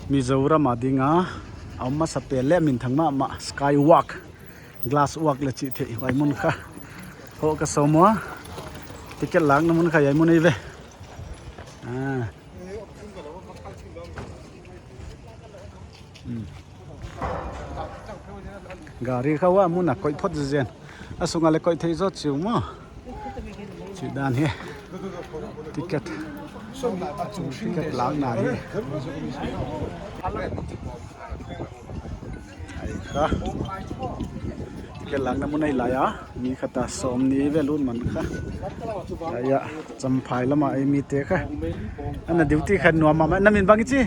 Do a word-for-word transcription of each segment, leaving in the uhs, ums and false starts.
Mizoram a ding a, a om masapen leh minthang mahmah, Skywalk, Glass Walk leh chih theih, huai mun kha. Hoh ka sawm ua, ticket lakna mun kha, hiai mun ahi ve. Ah. Hmm. Gari kha huai mun a koih phot zenzen. A sung a leh koih thei zaw chiu maw. Chih dan hi. Ticket. Ticket lakna hi. Ai kha. Ticket lakna mun ahi lai a. Mi khat a sawmnih vel lut man kha. Ai a, Champhai lam a ei mite kha. Ana duty kha nuam mahmah. Na min bang chi?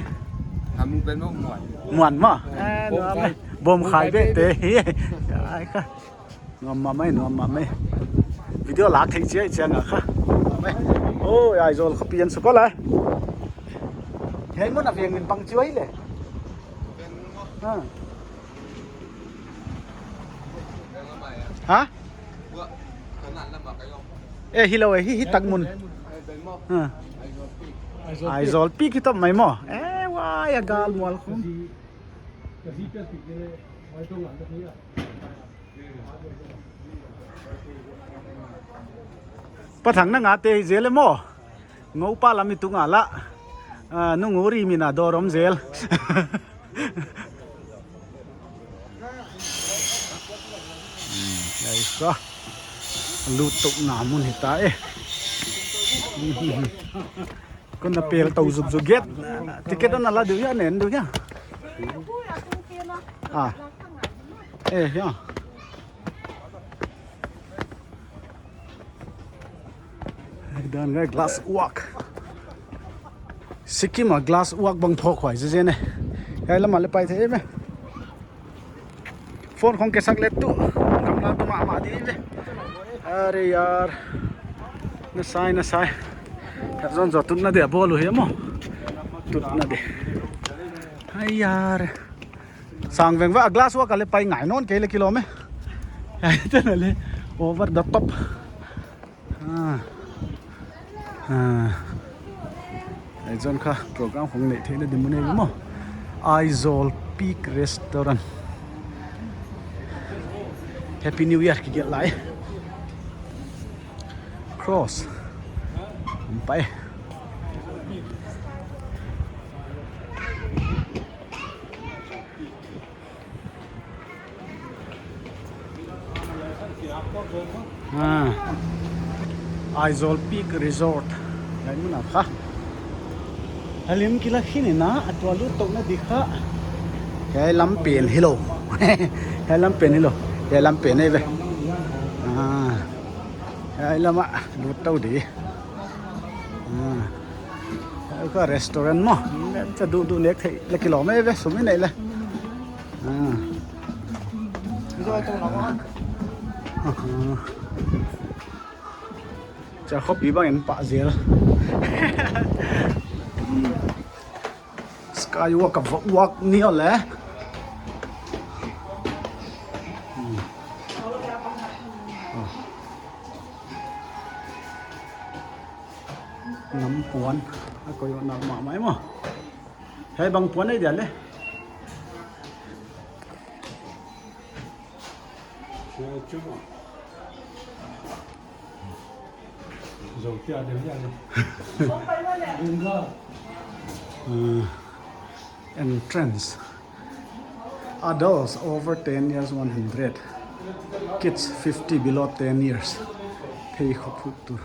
Hamu ben mo muan. Muan maw. Eh, nuam e. Bawm khai beh te. Ai kha. Nuam mahmah e, nuam mahmah e. Video lak theih chiai chiang a kha. Nuam mahmah e. Oh, Aizawl khopi en suk ula. Hiai mun a veng min bang chi ua hi leh. Ha? Ha? Eh, hilou e, hi, hi tak mun. Ha. Aizawl Peak hi top mai maw. Eh, huai a gal mual khum. Pa Thang, nang a te hi zel e maw. Ngoupa lam i tung a lah. Ah, nung uri mina dawr om zel. Hmm, ai kha. Lut tou na mun hita e. Kon na pel tou zuk zuk get. Ticket ana la diu hia, en diu hia. Ah. Eh, ya. Dan ngai Glass Walk. Sikkim a Glass Walk bang phawk huai zenzen e. Hiai lam a leh pai thei ve. Phone khong ke sak leh tu. Gamla tu mahmah di ve. Are yaar. Na sai, na sai. Ka zon zo tutna dia bawl uh hi maw. Tutna dia. Ai yaar. Sang veng va, Glass Walk a leh pai ngai nawn kei leh kilawm e. Ai te na leh over the top. Ah. Ah. Ai zon kha program khong nei theihna di mun ahi maw. Aizawl Peak Restaurant. Happy New Year kigelh lai. Cross. Pai. Ah. Aizawl Peak Resort. Hiai mun a kha. Halim kila khin ina, a tua lut tou na di kha. Hiai lam pen hilou. Hiai lam pen hilou. Hiai lam pen ahi ve. Ah. Hiai lam a lut tou di. Ah. Ka restaurant maw. Cha duhduh nek theih leh kilawm e ve, sum i neih leh. Ah. Cha khopi bang en pah zel. Skywalk a va walk ni aw leh. Hmm. Oh. Nam puan. A koih na mahmah maw. Hiai bang puan ahi dia leh. Uh, entrance. Adults over ten years, one hundred. Kids fifty, below ten years. Phei khop phut tur.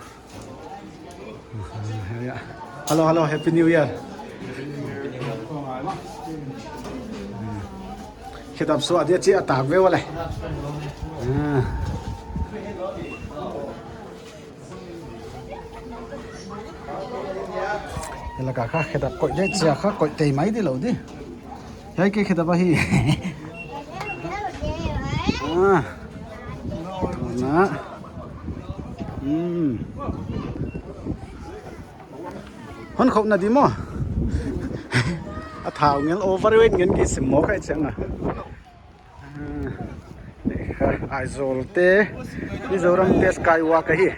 Hello, hello, Happy New Year. Khedap suah dia chi a tak ve ua leh. Ah. Hiai lak a kha khedap koih dia chi a kha koih tei mai di lou di. Hiai kei khedap ahi. Ah. Na. Hmm. Hon khawk na di maw. A thau ngen, overweight ngen ki sim maw kai chang a. Ah, Aizawl te, Mizoram te Skywalk ahi.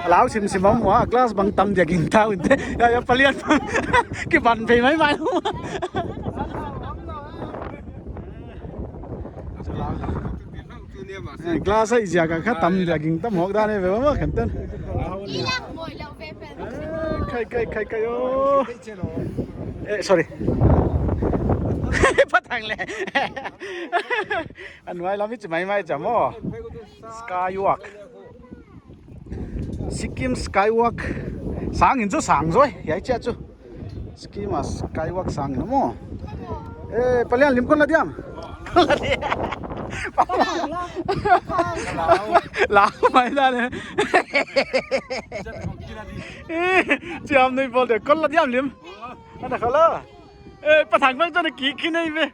Lau sim sim am ua, glass bang tam dia ging tau inte. Ya, ya, palian bang. Ki ban phei mai mai. Eh, glass ai ziak a kha tam dia ging tam hok dan e ve ma khen ten. Kai, kai, kai, kai, oh. Eh, sorry. Patang le. Anuai lam i chi mai mai cha maw. Skywalk. Sikkim Skywalk. Sang in chu sang zaw e, hiai chia chu. Sikkim a Skywalk sang in maw. Eh, palian lim kon la diam. Lau mai dan e. Chiam nui bol de kon la diam lim. Ana khala. Eh, Patang bang chu na ki ki nei ve.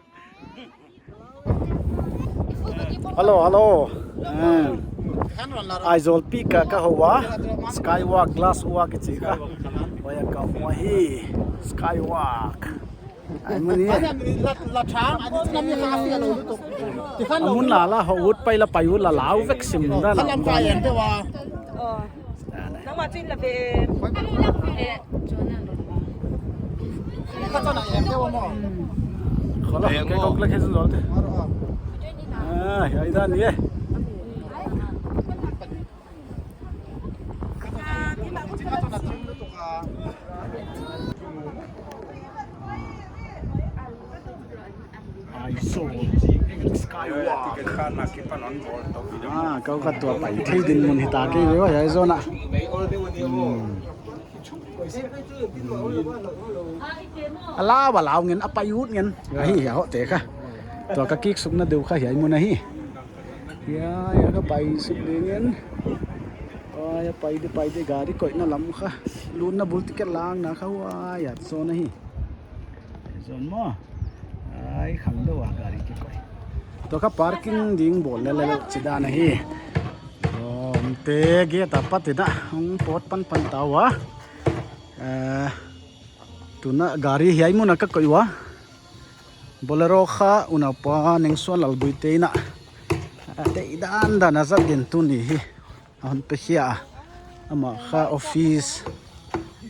Hello, hello. Hmm. Aizawl Peak ka, ka hou a. Skywalk, glass walk i chi kha. Huai a ka hou hi. Skywalk. Ai mun hi. A mun la la hou ut pai la pai ut la lau vek sim da la. Nangmah chu in la ve. Eh. Khola, kei kok la kei zol te. Ah, ya, idan ye. Aizawl Skywalk. Ah, kau ka tua pai thei din mun hita kei ve ua, ya zona. Hmm. A lau, a lau ngen, a pai ut ngen. Ahi, a hoh te kha. Tua ka kik suk na deuh kha, hiai mun ahi. Ya, ya ka pai suk ding ngen. Ah, ya pai de, pai de, gari koihna lam kha. Lutna bul ticket langna kha, huai a zon ahi. Zon maw. Ai, khang deuh a gari kikoih. Tua kha parking ding bawl lel lel chi dan ahi. Om te gate apat in a hong pawt pan pan ta ua. Eh, tuna gari hiai mun a ka koih ua. Bolero kha unaupa Nengsuan Lalgui te in a. Ah, deihdan dan a zat din tuni hi. A hon pe khia a. Amah kha office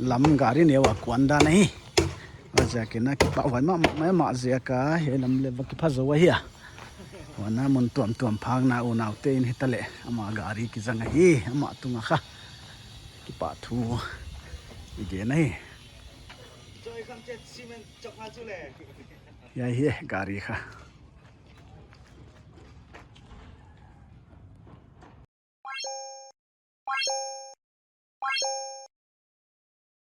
lam gari neu a kuan dan ahi. Huaiziakin a kipahhuai mahmah mai, amah ziak a hiai lam leh va kipha zou ahi a. Huan a mun tuamtuam phakna unaute in hita leh amah gari kizang ahi, amah tung a kha. Kipahthu i gen ahi. Hiai hi gari kha.